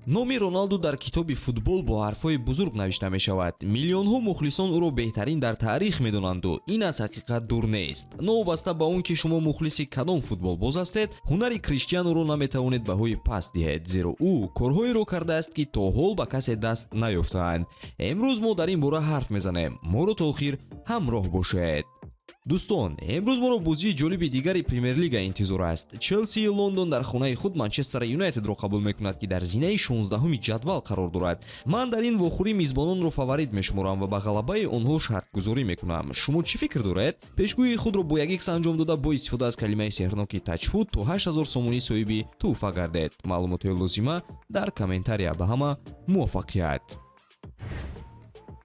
Номи Роналду дар китоби футбол бо ҳарфҳои бузург навишта мешавад. Миллионҳо мухлисон ӯро беҳтарин дар таърих медонанду ин аз ҳақиқат дур нест. Новобаста ба он ки шумо мухлиси кадом футболбоз ҳастед, ҳунари Криштиануро наметавонед баҳои паст диҳед, зеро ӯ корҳоеро кардааст, ки то ҳол ба касе даст наёфтаанд. Имрӯз мо дар ин бора ҳарф мезанем. Моро то охир ҳамроҳ бошед. Дӯстон, имрӯз моро бозии ҷолиби дигари Премер-лига интизор аст. Челсии Лондон дар хонаи худ Манчестер Юнайтедро қабул мекунад, ки дар зинаи 16-уми ҷадвал қарор дорад. Ман дар ин вохӯрӣ мизбононро фаворит мешуморам ва ба ғалабаи онҳо шартгузорӣ мекунам. Шумо чӣ фикр доред? Пешгӯии худро бо 1 икс анҷом дода, бо истифода аз калимаи сеҳрноки «Тачфут» то 8000 сомонӣ соҳиби тӯҳфа гардед. Маълумотҳои лозима дар комментария. Ба ҳама муваффақият!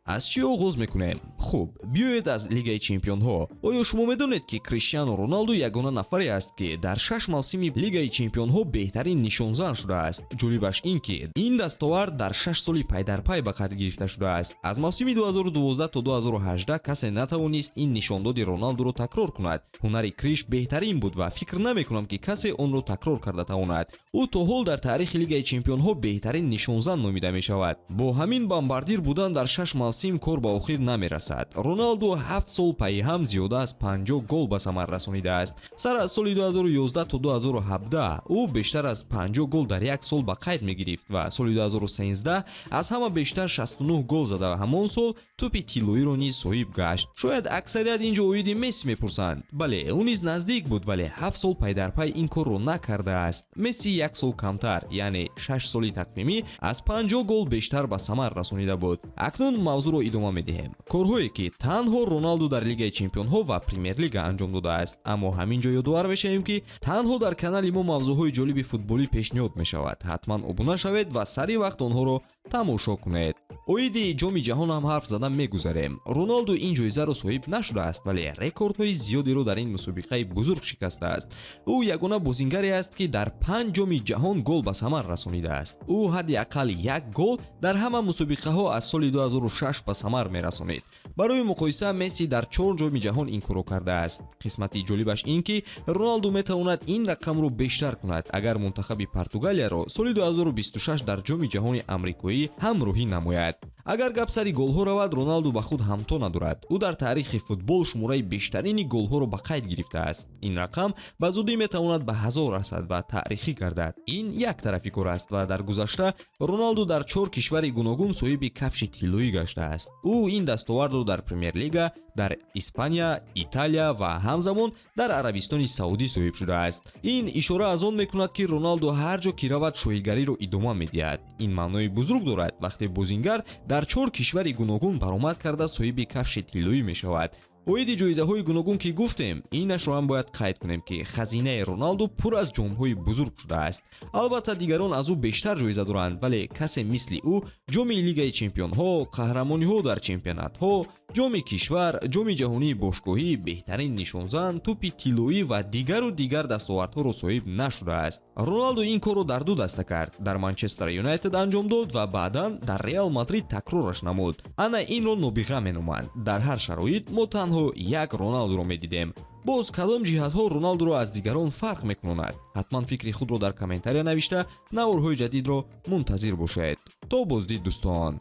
Аз чӣ оғоз мекунем? Хуб, биёед аз Лигаи чемпионҳо. Оё шумо медонед, ки Криштиану Роналду ягона нафаре аст, ки дар шаш мавсими Лигаи чемпионҳо беҳтарин нишонзан шудааст? Ҷолибаш ин, ки ин дастовард дар 6 соли пайдарпай ба қайд гирифта шудааст. Аз мавсими 2012 то 2018 касе натавонист ин нишондоди Роналдуро такрор кунад. Ҳунари Криш беҳтарин буд ва фикр намекунам, ки касе онро такрор карда тавонад. Ӯ то ҳол дар таърихи Лигаи чемпионҳо беҳтарин нишонзан номида мешавад. Бо ҳамин бомбардир будан дар шаш мавсим кор ба охир намерасад. Роналду 7 сол пайи ҳам зиёда аз 50 гол ба самар расонидааст. Сар аз соли 2011 то 2017 ӯ бештар аз 50 гол дар як сол ба қайд мегирифт ва соли 2013 аз ҳама бештар 69 гол зада ва ҳамон сол тӯпи тиллоиро низ соҳиб гашт. Шояд аксарият ин ҷо оиди Месси мепурсанд. Бале, ӯ низ наздик буд, вале 7 сол пайдарпай ин корро накардааст. Месси як сол камтар, яъне 6 соли тақвимӣ, аз 50 гол бештар ба самар расонида буд. Акнун мавзӯъро идома медиҳем. Корҳое, ки танҳо Роналду дар Лигаи чемпионҳо ва Премер-лига анҷом додааст. Аммо ҳамин ҷо ёдовар мешавем, ки танҳо дар канали мо мавзӯъҳои ҷолиби футболӣ пешниҳод мешавад. Ҳатман обуна шавед ва сари вақт онҳоро тамошо кунед. Оиди Ҷоми ҷаҳон ҳам ҳарф зада мегузарем. Роналду ин ҷоизаро соҳиб нашудааст, вале рекордҳои зиёдеро дар ин мусобиқаи бузург шикастааст. Ӯ ягона бозингаре аст, ки дар панҷ ҷоми ҷаҳон гол ба самар расонидааст. Ӯ ҳадди ақал як гол дар ҳама мусобиқаҳо аз соли 2006 ба самар мерасонид. Барои муқоиса, Месси дар чор ҷоми ҷаҳон ин корро кардааст. Қисмати ҷолибаш ин, ки Роналду метавонад ин рақамро бештар кунад, агар мунтахаби Португалияро соли 2026 дар Ҷоми ҷаҳони амрикоӣ ҳамроҳӣ намояд. Агар гап сари голҳо равад, Роналду ба худ ҳамто надорад. Ӯ дар таърихи футбол шумораи бештарини голҳоро ба қайд гирифтааст. Ин рақам ба зудӣ метавонад ба 1000 расад ва таърихӣ гардад. Ин як тарафи кор аст ва дар гузашта Роналду дар чор кишвари гуногун соҳиби кафши тиллоӣ гаштааст. Ӯ ин дастовардро дар Премер-лига, дар Испания, Италия ва ҳамзамон дар Арабистони Саудӣ соҳиб шудааст. Ин ишора аз он мекунад, ки Роналду ҳар ҷо ки равад, шоҳигариро идома медиҳад. Ин маънои бузург дорад, вақте бозингар дар чор кишвари гуногун баромад карда, соҳиби кафши тиллоӣ мешавад. Оиди ҷоизаҳои гуногун ки гуфтем, инашро ҳам бояд қайд кунем, ки хазинаи Роналду пур аз ҷомҳои бузург шудааст. Албатта, дигарон аз ӯ бештар ҷоиза доранд, вале касе мисли ӯ ҷоми Лигаи чемпионҳо, қаҳрамониҳо дар чемпионатҳо, ҷоми кишвар, Ҷоми ҷаҳонии бошгоҳӣ, беҳтарин нишонзан, тӯпи тиллоӣ ва дигару дигар дастовардҳоро соҳиб нашудааст. Роналду ин корро дар ду даста кард: дар Манчестер Юнайтед анҷом дод ва баъдан дар Реал Мадрид такрораш намуд. Ана инро нобиға меноманд. Дар ҳар шароит мо танҳо як Роналдуро медидем. Боз кадом ҷиҳатҳо Роналдуро аз дигарон фарқ мекунонад? Ҳатман фикри худро дар комментария навишта, наворҳои ҷадидро мунтазир бошед. То боздид, дӯстон.